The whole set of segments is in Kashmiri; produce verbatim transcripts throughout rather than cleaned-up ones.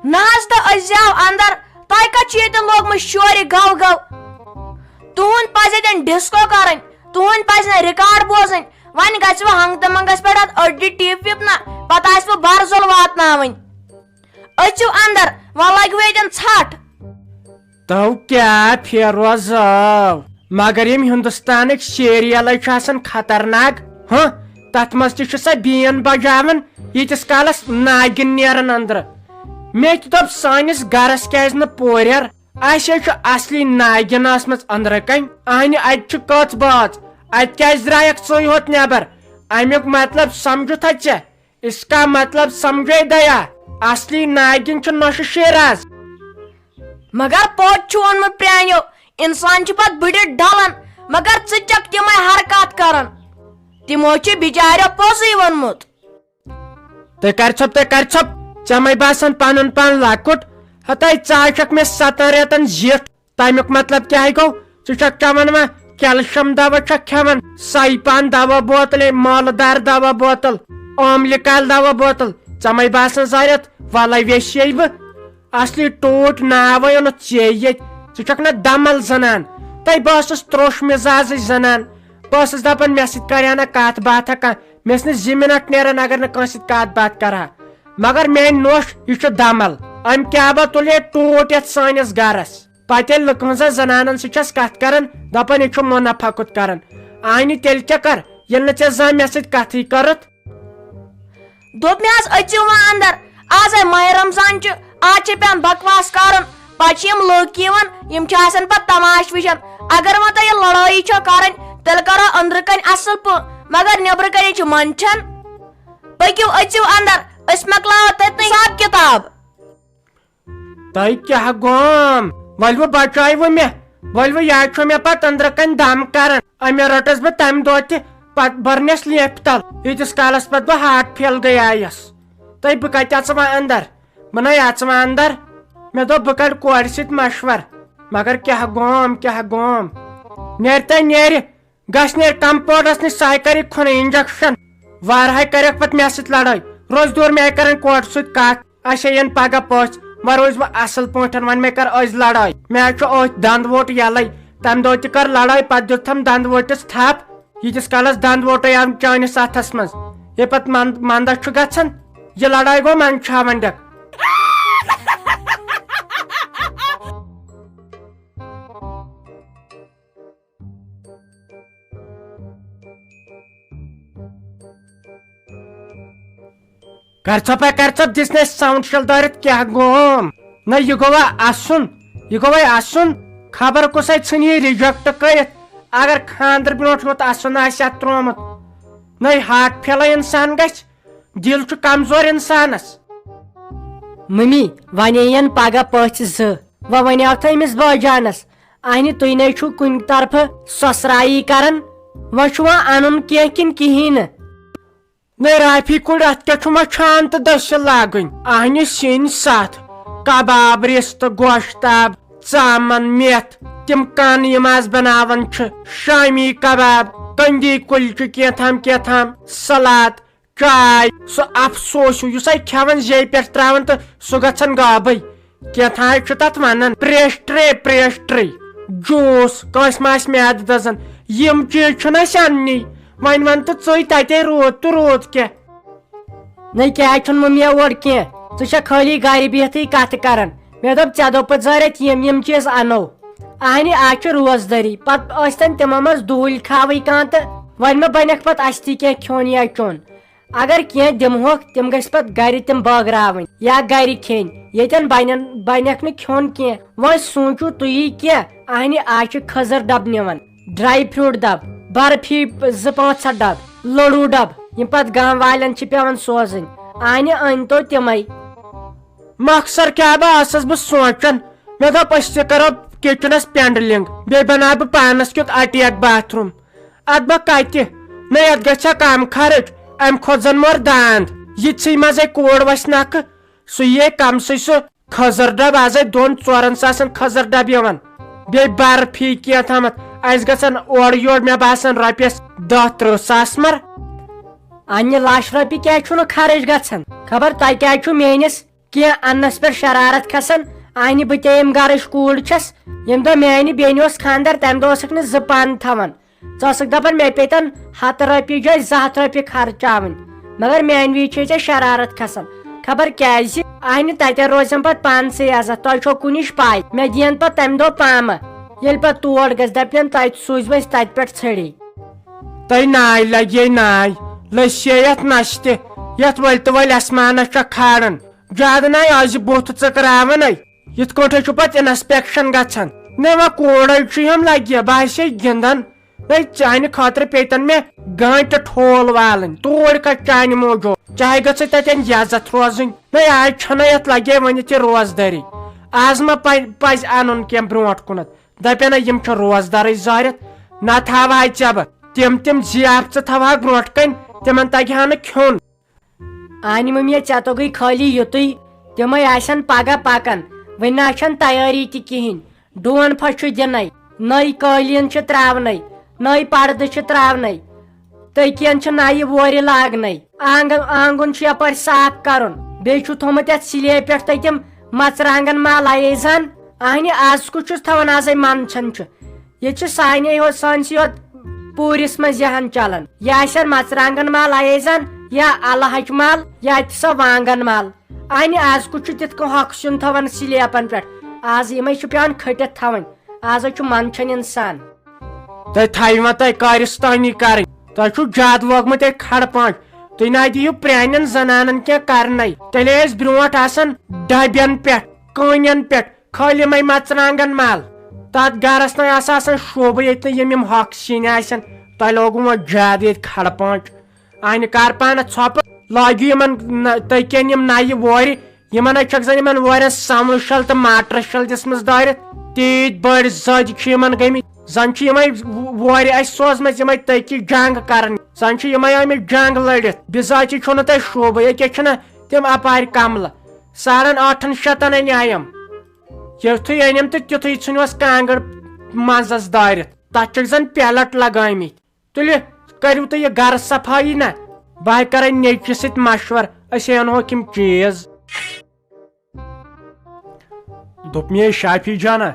نہ حظ، تہٕ أسۍ زیو اندر۔ تۄہہِ کتھ چھُ ییٚتہِ لوگمُت شورِ گو گو؟ تُہُنٛد پزِ ییٚتٮ۪ن ڈسکو کرٕنۍ، تُہُنٛد پزِ نہٕ ریکارڈ بوزٕنۍ۔ وۄنۍ گژھِ وۄنۍ ہنٛگتہٕ منٛگس پٮ۪ٹھ اتھ أڈرِ ٹیپ وِپ نہ، پتہٕ آسہِ وۄنۍ برزُل واتناوٕنۍ۔ أژِو اندر، وۄنۍ لگہِ وۄنۍ ییٚتٮ۪ن ژھٹھ۔ تو کیٛاہ پھیروزو؟ مگر یِم ہندوستانٕکۍ سیریلے چھِ آسان خطرناک۔ ہہ، تتھ منٛز تہِ چھُ سۄ بین بجاوان، ییٖتِس کالس ناگِن نیران أنٛدرٕ۔ مےٚ تہِ دوٚپ، سٲنِس گرس کیازِ نہٕ پوریر؟ اسہِ ہے چھُ اصلی ناگِن ٲسمٕژ أنٛدرٕ کنۍ۔ اہنہِ، اتہِ چھُ کٔژ بٲژ؟ اتہِ کیازِ درٛایکھ ژٕے ہوت نٮ۪بر؟ امیُک مطلب سمجھُتھا ژےٚ؟ اس کا مطلب سمجھے دیا، اصلی ناگِن چھُ نۄشہِ شیراز۔ مگر پوٚت چھُ ووٚنمُت پرٛانیو، انسان چھُ پتہٕ بٕڈِتھ ڈلان، مگر ژٕ چھکھ تِمے حرکات کران۔ تِمو چھُ بِچاریو پوٚزُے ووٚنمُت۔ تُہۍ کر ژھۄپ، تُہۍ کر ژھۄپ، ژےٚ مَے باسان پنُن پان لۄکُٹ؟ ہتے ژٕ ہا چھکھ مےٚ ستن رٮ۪تن زِٹھ۔ تمیُک مطلب کیٛاہ گوٚو؟ ژٕ چھکھ چٮ۪وان وۄنۍ کیلشیم دوا چھکھ کھٮ۪وان، سایپان دوا بوتلے، مٲلہٕ دار دوا بوتل، اوملِکال دوا بوتل۔ ژےٚ مَے باسان زارٮ۪تھ، وَلَے ویسے بہٕ۔ اصلی ٹوٗٹۍ ناوَے اوٚنُتھ ژےٚ ییٚتہِ۔ ژٕ چھکھ نہ دمل زنان۔ تَے بہٕ ٲسٕس تروٚش مِزازٕچ زنان۔ بہٕ ٲسٕس دپان مےٚ سۭتۍ کرِ ہا نہ کتھ باتھا کانٛہہ۔ مےٚ ٲسۍ نہٕ زٕ منٹ نیران اگر نہٕ کٲنٛسہِ سۭتۍ کتھ باتھ کرٕ ہا۔ مگر میٲنۍ نوٚش، یہِ چھُ دمل۔ أمۍ کیٛاہ با تُلے ٹوٗٹۍ یتھ سٲنِس گرس؟ پتہٕ ییٚلہِ لُکہٕ ہٕنٛزن زنانن سۭتۍ چھس کتھ کران، دپان، یہِ چھُ منافع کُت کران۔ آینہِ تیٚلہِ کیٛاہ کر، ییٚلہِ نہٕ ژےٚ زانٛہہ مےٚ سۭتۍ کتھٕے کٔرٕتھ۔ دوٚپ مےٚ حظ، أژِو وۄنۍ اندر، آز ہے ماہِ رمضان چھُ، آز چھِ پٮ۪وان بکواس کرُن۔ پتہٕ چھِ یِم لُکھ یِوان، یِم چھِ آسان پتہٕ تماشہٕ وٕچھان۔ اگر وۄنۍ تۄہہِ یہِ لڑٲیی چھو کرٕنۍ، تیٚلہِ کرو أنٛدرٕ کنۍ اصل پٲٹھۍ، مگر نیٚبرٕ کنہِ چھِ منٛدچھان۔ پٔکِو، أژِو اندر، أسۍ مۄکلاوو تٔتنٕے حساب کتاب۔ تۄہہِ کیٛاہ گوم؟ ؤلِو بچٲیِو مےٚ، ؤلِو، یا چھُ مےٚ پتہٕ أنٛدرٕ کنہِ دم کران۔ أمۍ رٔٹٕس بہٕ تمہِ دۄہ تہِ، پتہٕ بٔرنس لیپہِ تل، ییٖتِس کالس پتہٕ بہٕ ہارٹ فیل گٔیایس۔ تہٕ بہٕ کتہِ اژٕ وۄنۍ اندر؟ بہٕ نے اژٕ وۄنۍ اندر۔ مےٚ دوٚپ بہٕ کرٕ کورِ سۭتۍ مشور، مگر کیٛاہ گوم، کیٛاہ گوم؟ نیرِ تہٕ نیرِ، گژھِ نہٕ کمپاؤنڈرس نِش، سۄ ہاے کرِ کھُنہٕ انجیکشن۔ وارہاے کرٮ۪کھ پتہٕ مےٚ سۭتۍ لڑٲے۔ روز دور مےٚ کران کورِ سۭتۍ کتھ۔ اسہِ یِن پگاہ پٔژھۍ، وۄنۍ روزِ بہٕ اصل پٲٹھۍ، وۄنۍ مےٚ کر أزۍ لڑٲے۔ مےٚ حظ چھُ أتھۍ دند ووٹ یلے۔ تمہِ دۄہ تہِ کٔر لڑٲے، پتہٕ دیُتتھم دند ووٹس تھپھ۔ ییٖتِس کالس دند ووٹے آو چٲنِس اتھس منٛز، ییٚلہِ پتہٕ من-، مندس چھُ گژھان، یہِ لڑٲے گوٚو منٛدچھاوان ڈٮ۪ک۔ کر ژھۄپے، کر ژھۄپ، دِس نے ساوُنڈ شل دٲرِتھ، کیٛاہ گوم؟ نہ، یہِ گوٚوا اَسُن؟ یہِ گوٚوے اَسُن؟ خبر کُسے ژھٕنہِ یہِ ریجیکٹ کٔرِتھ، اگر خانٛدر برونٛٹھ یوت اَسُن آسہِ اَتھ ترٛوومُت۔ نہ، ہارٹ فیلے اِنسان گژھِ، دِل چھُ کمزور اِنسانس۔ ممی، ونے ین پگاہ پٔژھۍ زٕ، وۄنۍ ونیو تھا أمِس بٲجانس، اہنہِ تُہۍ نے چھُو کُنہِ طرفہٕ سۄسرایی کران، وۄنۍ چھُ وۄنۍ انُن کینٛہہ کِنہٕ کِہیٖنۍ نہٕ؟ نہ رافی کُڑ، اتھ کیٛاہ چھُ مچھان تہٕ دٔسِل لاگٕنۍ؟ اہنہِ سِنۍ ستھ، کباب، رِستہٕ، گوشتاب، ژامن، میتھ، تِم کن یِم از بناوان چھِ، شامی کباب، کندی کُلچہِ، کینٛہہ تام کینٛہہ تام، سلاد، چاے، سُہ افسوس ہیوٗ یُس اَتہِ کھٮ۪وان زیٚیہِ پٮ۪ٹھ ترٛاوان تہٕ سُہ گژھان غٲبٕے۔ کینٛہہ تام چھُ تتھ ونان پیسٹری، پیسٹری، جوٗس، کٲنٛسہِ ما آسہِ میادٕ دزان، یِم چیٖز چھُنہٕ اَسہِ اننی۔ وۄنۍ ون تہٕ ژٕے، تتے روٗد تہٕ روٗد کیٛاہ؟ نٔے کیٛازِ چھُنہٕ مٔمی اورٕ کینٛہہ؟ ژٕ چھکھ خٲلی گرِ بِہتھٕے کتھٕ کران۔ مےٚ دوٚپ، ژےٚ دوٚپُتھ زٲرِتھ یِم یِم چیٖز انو۔ اہنہِ، آز چھِ روزدٲری، پتہٕ ٲسۍتن تِمو منٛز دُہٕلۍ کھاوٕے کانٛہہ تہٕ وۄنۍ مہ بنکھ پتہٕ اسہِ تہِ کینٛہہ کھیوٚن یا چیوٚن۔ اگر کینٛہہ دِمہوکھ، تِم گژھِ پتہٕ گرِ تِم بٲگراوٕنۍ یا گرِ کھیٚنۍ۔ ییٚتٮ۪ن بنن، بنکھ نہٕ کھیوٚن کینٛہہ۔ وۄنۍ سوٗنٛچِو تُہی کینٛہہ، اہنہِ، آز چھِ کھٔزٕر ڈبہٕ نِوان، ڈراے فروٹ ڈبہٕ، برفی زٕ پانٛژھ ہتھ ڈبہٕ، لڈوٗ ڈبہٕ، یِم پتہٕ گام والٮ۪ن چھِ پٮ۪وان سوزٕنۍ۔ اہنہِ، أنۍ تو تِمے۔ مۄخصر کیٛاہ بہٕ ٲسٕس بہٕ سونٛچان، مےٚ دوٚپ أسۍ تہِ کرو کچنس پینڈلنگ، بیٚیہِ بناو بہٕ پانس کیُتھ اٹیک باتھ روم۔ اتھ بہٕ کتہِ؟ نہ یتھ گژھِ ہا کم خرٕچ، امہِ کھۄتہٕ زن مۄر داند۔ یِتھسٕے منٛزے کوڑ وسہِ نکھٕ، سُہ یِیے کمسٕے سُہ کھٔزٕر ڈبہٕ، ازے دۄن ژورن ساسن کھٔزٕر ڈبہٕ یِوان۔ بیٚیہِ برفی کینٛہہ تامتھ، اسہِ گژھن اورٕ یورٕ مےٚ باسان رۄپیس دہ ترٕہ ساس مر۔ انہِ لچھ رۄپیہِ کیٛازِ چھُنہٕ خرٕچ گژھان؟ خبر تۄہہِ کیٛازِ چھُو میٲنِس کینٛہہ اننس پٮ۪ٹھ شرارت کھسان۔ اہنہِ بہٕ تہِ ییٚمہِ گرٕچ کوٗر چھس، ییٚمہِ دۄہ میانہِ بیٚنہِ اوس خانٛدر، تمہِ دۄہ ٲسٕکھ نہٕ زٕ پن تھاوان۔ ژٕ ٲسٕکھ دپان مےٚ پیٚتن ہتہٕ رۄپیہِ جایہِ زٕ ہتھ رۄپیہِ خرچاوٕنۍ، مگر میانہِ وِزِ چھے ژےٚ شرارت کھسان۔ خبر کیازِ؟ اہنہِ تتٮ۪ن روزن پتہٕ پانسٕے عزت، تۄہہِ چھو کُنِچ پاے، مےٚ دِین پتہٕ تمہِ دۄہ پامہٕ، ییٚلہِ پتہٕ تور گژھِ، دپن تۄہہِ سوٗزوٕ أسۍ تتہِ پٮ۪ٹھ ژھٔڑی۔ تۄہہِ ناے لگے ناے، لٔسۍ یتھ نستہِ، یتھ ؤلۍ تہٕ ؤلۍ اسمانس چھےٚ کھالان۔ زیادٕ ناے آز بُتھ ژٔکراوان۔ یِتھ کٲٹھۍ چھُ پتہٕ inspection گژھان۔ نہ وۄنۍ کوڑے چھُ یِم لگہِ، بہٕ آسے گِنٛدان۔ ہے، چانہِ خٲطرٕ پیٚتن مےٚ گانٹہٕ ٹھول والٕنۍ، توٗرۍ کتھ چانہِ موٗجوٗب، چاہے گٔژھے تتٮ۪ن عزت روزٕنۍ۔ ہے، آز چھنہٕ یتھ لگے وۄنۍ تہِ روزدٲری۔ آز ما پز، پزِ انُن کینٛہہ برونٛٹھ کُنتھ؟ دپن ہے، یِم چھِ روزدارٕے زارِتھ، نتہٕ ہاوہاے ژےٚ بہٕ تِم تِم ضیافژٕ تھاوہاکھ برونٛٹھ کنہِ، تِمن تگہِ ہا نہٕ کھیوٚن۔ اہنہِ مٔمی، ژےٚ توٚگُے خٲلی یُتُے، تِمے آسن پگاہ پکان، وۄنۍ نہ چھنہٕ تیٲری تہِ کہینۍ۔ ڈون پھش چھُ دِنَے، نٔے قٲلیٖن چھِ ترٛاونَے، نٔے پردٕ چھِ ترٛاونَے، تٔکیَن چھِ نَیہِ وورِ لاگنَے، آنٛگن، آنٛگُن چھُ یپٲرۍ صاف کرُن، بیٚیہِ چھُ تھوٚمُت یتھ سِلیبہِ پٮ۪ٹھ تٔتِم مژرانٛگن مال ایزان۔ اہنہِ، از کُس چھُس تھاوان، ازے منٛدچھان چھُ۔ ییٚتہِ چھِ سانے یوت، سٲنسٕے یوت پوٗرِس منٛز یہن چلان۔ یا آسن مژرانٛگن مال ایزان، یا الہٕ ہچہِ مال، یا تہِ سۄ وانٛگن مال۔ اہنہِ، از کُس چھُ تِتھ کٔنۍ ہۄکھ سیُن تھاوان سِلیپن پٮ۪ٹھ؟ از یِمے چھُ پٮ۪وان کھٔٹِتھ تھاوٕنۍ۔ از حظ چھُ منٛدچھان انسان۔ تۄہہِ تھایہِ وۄنۍ تۄہہِ کارِستٲنی کرٕنۍ۔ تۄہہِ چھُو زیادٕ لوگمُت ییٚتہِ کھڑٕ پانٛچ۔ تُہۍ نہ دِیِو پرٛانٮ۪ن زنانن کینٛہہ کرنَے۔ تیٚلے ٲسۍ برونٛٹھ آسان ڈبٮ۪ن پٮ۪ٹھ، کٲنٮ۪ن پٮ۪ٹھ، خٲلی یِمے مژرانٛگن مال۔ تتھ گرس نہ آسہٕ آسان شوبہٕ ییٚتہِ نہٕ یِم، یِم ہۄکھ سِنۍ آسن۔ تۄہہِ لوگوُ وۄنۍ زیادٕ ییٚتہِ کھڑٕ پانٛچ۔ اہنہِ کر پانس ژھۄپہٕ، لٲگِو یِمن نہ-، تٔکٮ۪ن یِم نَیہِ وورِ، یِمن ہے چھکھ زن یِمن وورٮ۪ن سملہٕ شل تہٕ ماٹر شل دِژمٕژ دٲرِتھ۔ تیٖتۍ بٔڑۍ زٔدۍ چھِ یِمن گٔمٕتۍ، زن چھِ یِمے وورِ اسہِ سوزمژٕ یِمے تٔکی جنگ کرن، زن چھِ یِمے آمٕتۍ جنگ لٔڑِتھ۔ بِزاتی چھُنہٕ تۄہہِ شوبہٕ، ییٚکیٛاہ چھِنہ تِم اپارِ کملہٕ، ساڑن ٲٹھن شتن اَنہِ ہا یِم۔ یُتھُے أنِم تہٕ تیُتھُے ژھٕنِوس کانٛگٕر منٛزس دٲرِتھ، تتھ چھِکھ زن پیلٹ لگٲومٕتۍ۔ تُلِو، کٔرِو تُہۍ یہِ گرٕ صفٲیی نہ، بہٕ ہا کرے نیٚچوِس سۭتۍ مشور، أسۍ ہے انہوکھ یِم چیٖز۔ دوٚپ مےٚ، "شافی جانا،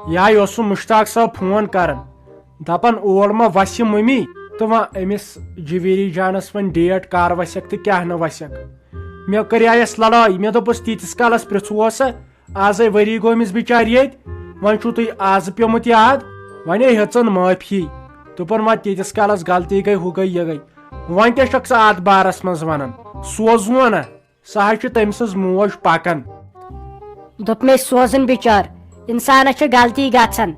یہِ ہا اوس سُہ مشتاق صٲب فون کران، دپان اور ما وسہِ مٔمی تہٕ وۄنۍ أمِس جویری جانس وۄنۍ ڈیٹ کر وسٮ۪کھ تہٕ کیٛاہ نہٕ وسٮ۪کھ۔" مےٚ کریایس لڑٲے، مےٚ دوٚپُس، "تیٖتِس کالس پرژھوسا، ازے ؤری گوٚو أمِس بِچارِ ییٚتہِ، وۄنۍ چھُو تُہۍ آز پیومُت یاد؟" وۄنۍ ہے ہیژٕن معٲفی، دوٚپُن، "وۄنۍ تیٖتِس کالس غلطی گٔے، ہُہ گٔے، یہِ گٔے، وۄنۍ کیٛاہ چھکھ ژٕ اتھ بارس منٛز ونان؟ سوزونا، سۄ حظ چھِ تٔمۍ سٕنٛز موج پکان۔" دوٚپ مےٚ، سوزُن بِچار، انسانس چھِ غلطی گژھان،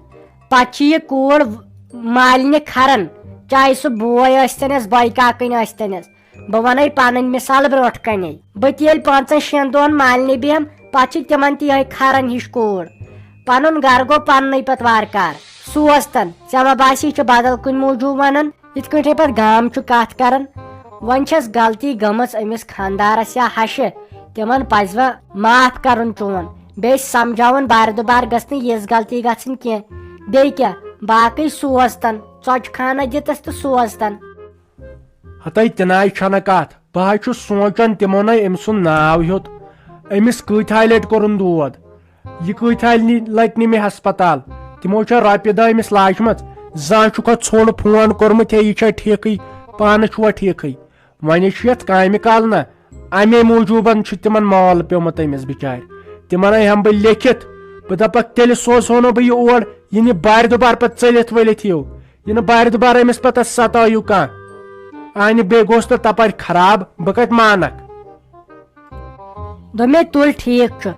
پتہٕ چھِ یہِ کوٗر مالنہِ کھران، چاہے سُہ بوے ٲسۍتنس، بٲے کاکٕنۍ ٲسۍتنس۔ بہٕ ونے پنٕنۍ مثال برونٛٹھ کنے۔ بہٕ تہِ ییٚلہِ پانٛژن شٮ۪ن دۄہن مالنہِ بیٚہم، پتہٕ چھِ تِمن تہِ یِہے کھرن ہِش کوٗر۔ پنُن گرٕ گوٚو پننُے پتہٕ وارٕ کار۔ سوز تن، ژےٚ ما باسی یہِ چھِ بدل کُنہِ موٗجوٗب ونان، یِتھ کٲٹھۍ پتہٕ گام چھُ کتھ کران۔ وۄنۍ چھس غلطی گٔمٕژ أمِس خاندارس یا ہشہِ، تِمن پزِ وۄنۍ معاف کرُن چون۔ بیٚیہِ سمجھاوُن بارِ دُبارٕ گٔژھ نہٕ یِژھ غلطی گژھٕنۍ کینٛہہ۔ بیٚیہِ کیٛاہ، باقٕے سوز تن، ژۄچہِ خانہ دِتس تہٕ سوز تن۔ ہتاے تِناے چھنہٕ کتھ، بہٕ حظ چھُس سونٛچان تِمو نے أمۍ سُنٛد ناو ہیوٚت۔ أمِس کۭتۍ ہاے لٹہِ کوٚرُن دود؟ یہِ کۭتۍ ہاے نی-، لٹہِ نی مےٚ ہسپتال؟ تِمو چھےٚ رۄپیہِ دہ أمِس لاجمژ، زانٛہہ چھُکھا ژھوٚڑ فون کوٚرمُت، ہے یہِ چھا ٹھیکٕے، پانہٕ چھُوا ٹھیکٕے؟ وۄنۍ چھُ یتھ کامہِ کال نہ، امے موٗجوٗبن چھُ تِمن مال پیومُت أمِس بِچارِ۔ تِمن ہے ہٮ۪مہٕ بہٕ لیکھِتھ، بہٕ دپکھ تیٚلہِ سوزہو نہٕ بہٕ یہِ اور، یہِ نہٕ بارِ دُبارٕ پتہٕ ژٔلِتھ ؤلِتھ یِیو۔ یہِ نہٕ بارِ دُبارٕ أمِس پتہٕ ستٲیِو کانٛہہ۔ اہنہِ بیٚیہِ گوٚژھ نہٕ تپٲرۍ خراب، بہٕ کتہِ مانکھ؟ دوٚپ مےٚ، تُل ٹھیٖک چھُ،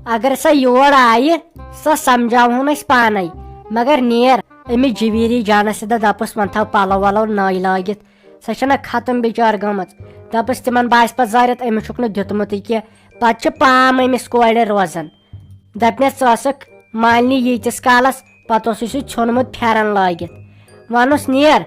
اگر سۄ یور آیہِ، سۄ سمجھاوہون أسۍ پانے، مگر نیر أمِس جویری جانس سۭتۍ دپُس، وۄنۍ تھاو پلو ولو نٔے لٲگِتھ، سۄ چھنہ ختم بِچار گٔمٕژ۔ دپُس، تِمن باسہِ پتہٕ زارٮ۪تھ أمِس چھُکھ نہٕ دیُتمُتٕے کینٛہہ، پتہٕ چھِ پام أمِس کورِ روزان۔ دپنس، ژٕ ٲسٕکھ مالنہِ ییٖتِس کالس، پتہٕ اوسُے سُہ ژھیوٚنمُت پھٮ۪رن لٲگِتھ۔ ووٚنُس، نیر،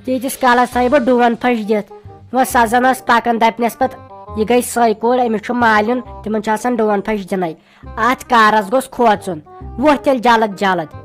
تیٖتِس کالس آیہِ بہٕ ڈُوَن پھش دِتھ۔ وۄنۍ سۄ زن ٲس پکان، دپنس پتہٕ، یہِ گٔے سۄے کوٗر، أمِس چھُ مالیُن، تِمن چھُ آسان ڈُوَن پھش دِنَے۔ اتھ کارس گوٚژھ کھوژُن۔ وۄتھ تیٚلہِ جلد جلد۔